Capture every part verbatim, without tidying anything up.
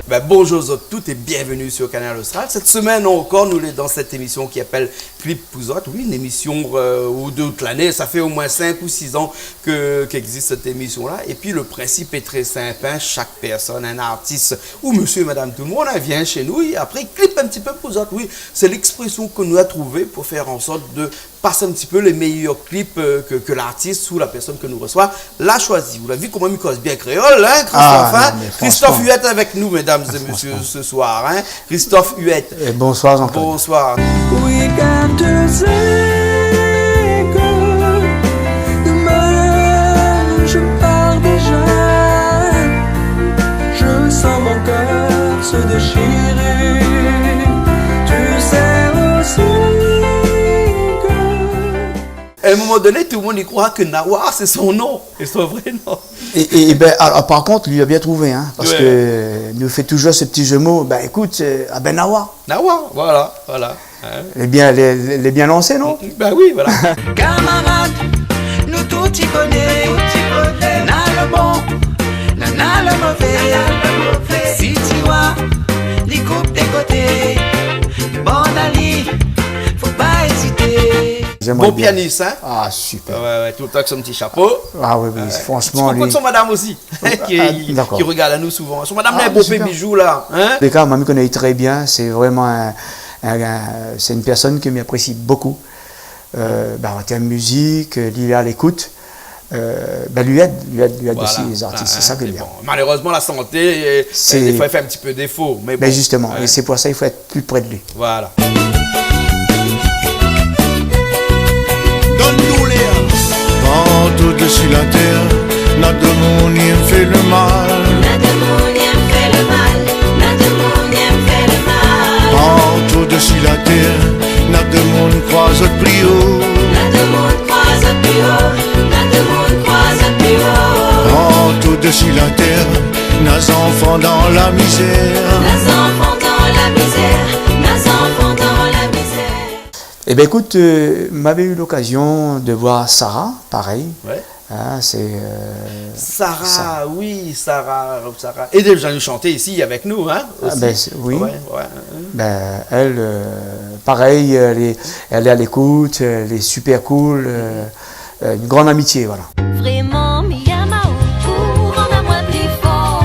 Ben, bonjour zot tout é bienvenu sur Kanal Austral. Sèt semèn ankor, nou lé dan sèt émisyon ki apèl Clip pou zot. Oui, in émisyon, euh, ou dé lané. Sa fé omoin sink ou sis an ke, ki égzis sèt émisyon-la. Épi le prinsip lé trè sinp, in. Shak pèrsone, in artis, ou mésyé, madam, tout le moun, in, vien shé nou, é apré, i clip in ti pé pou zot. Oui, sé lèksprésyon ke nou la trouvé pou fé an sort de pas in ti pé lé méyèr clip, euh, ke, ke lartis ou la pèrsone ke nou resoi la shoizi. Ou la vi koman mi koz bien kréol, in, Christophe, in ? Ah, non, mé Christophe fransman. Huet avèk nou, médam é mésyé, fransman, se soir, in. Christophe Huet. É bonsoir, Jean-Claude. Bonsoir. Week-end de zingue, demain je pars déjà. Je sens mon cœur se déchirer. Tu sais aussi que... À un moment donné, tout le monde y croit que Nawa, c'est son nom, et son vrai nom. É, é, é ben, alor, par kont, li la bien trouvé, in, parske nou fé toujour se ti jeu de mots. Ben, ékout, euh, ah ben, Nawa. Nawa, voilà, voilà. In ? Lé bien, lé, lé, lé bien lansé, non ? Ben oui, voilà. Kamarad, nou tout i koné, na le bon, na, na le mové. Si ti oi, li koup dé koté, bon ali, fo pa ézité. J'aimerais bien. Bon pianis, in ? Ah, super. Ouais, ouais, tout le tan avèk son ti shapo. Ah oui, oui, fransman, li... Ou koné son madam osi, in, ki, ki regard anou souvan. Ah, d'accord. Son madam, lé bonpé super. Bijou la, in ? An tou ka, moin, mi koné trè bien. Sé vréman in, in, in, sé in pèrsone ke mi aprési bokou. Euh, ben, an term mizik, euh, li lé a lékout. Euh, ben, li èd, li èd, li èd osi lé zartis. Voilà. Sé sa ki lé bien. Bon, malérezman, la santé, euh, défoi, i fé in ti pé défo, mé bon. Ben, justement, é sé pou sa i fo èt pli pré de li. Voilà. Donn nou lèr. Partou dsi la tèr, na demoun i fé le mal. Na demoun i fé le mal. Na demoun i fé le mal. Partou dsi la tèr, na demoun i kroi zot pli o. Na demoun i kroi zot pli o. Na demoun i kroi zot pli o. Partou dsi la tèr, na zanfan dan la mizèr. Na zanfan dan la mizèr. Na zanfan dan la mizèr. Eh ben, ékout, euh, m'avé u lokazion de voir Sarah, parèy. Ouais. In, sé, euh, Sarah, Sarah. Oui, Sarah, Sarah. É déja vni shanté isi avèk nou, in, osi. Ah ben, sé, oui. Ouais, ouais, in. Ben, èl, euh, parèy, èl lé, èl lé a lékout, èl lé super cool, euh, euh, in gran amitié, voilà. Vréman, mi yèm aou, ou rann amoin pli for.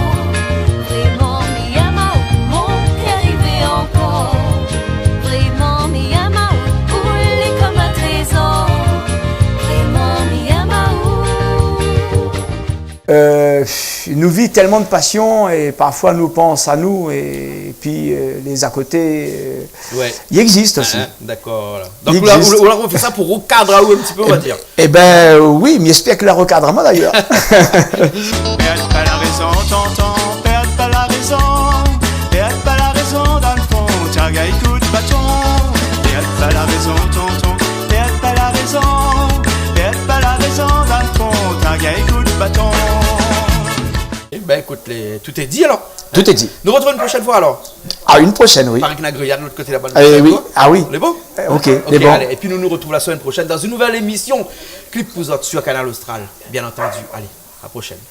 Vréman, mi yèm aou, mon kèr i vé ankor. Vréman, mi yèm aou, ou lé konm in trézor. Vréman, mi yèm aou. Euh, nou vi tèlman de pasion é parfoi nou pans anou, épi, euh, lé zakoté, euh, ouais, i égzis osi. Ah, ah, dakor, voilà. Donk, ou la, ou la, ou la fé sa pou rokad aou in ti pé, on va dir. Eh ben, euh, oui, mi èspèr ke la rokad amoin, dayèr. Pèrd pa la rézon, tonton, pèrd pa la rézon. Pèrd pa la rézon, dan le fon, ta gingn kout baton. Pèrd pa la rézon, tonton, pèrd pa la rézon. Pèrd pa la rézon, dan le fon, ta gingn kout baton. Eh ben, écoute, les, tout est dit alors. Tout est dit. Nou retrouv in proshèn foi alors. Ah, in proshèn, oui. Parèy ke na griyad lot koté laba. Eh oui. Ah oui. Lé bon ? Ok, lé bon. Ok, alé. Épi nou nou retrouv la semèn proshèn dan in nouvèl émisyon Clip pou zot sur Kanal Austral, bien entendu. Alé, a la proshèn.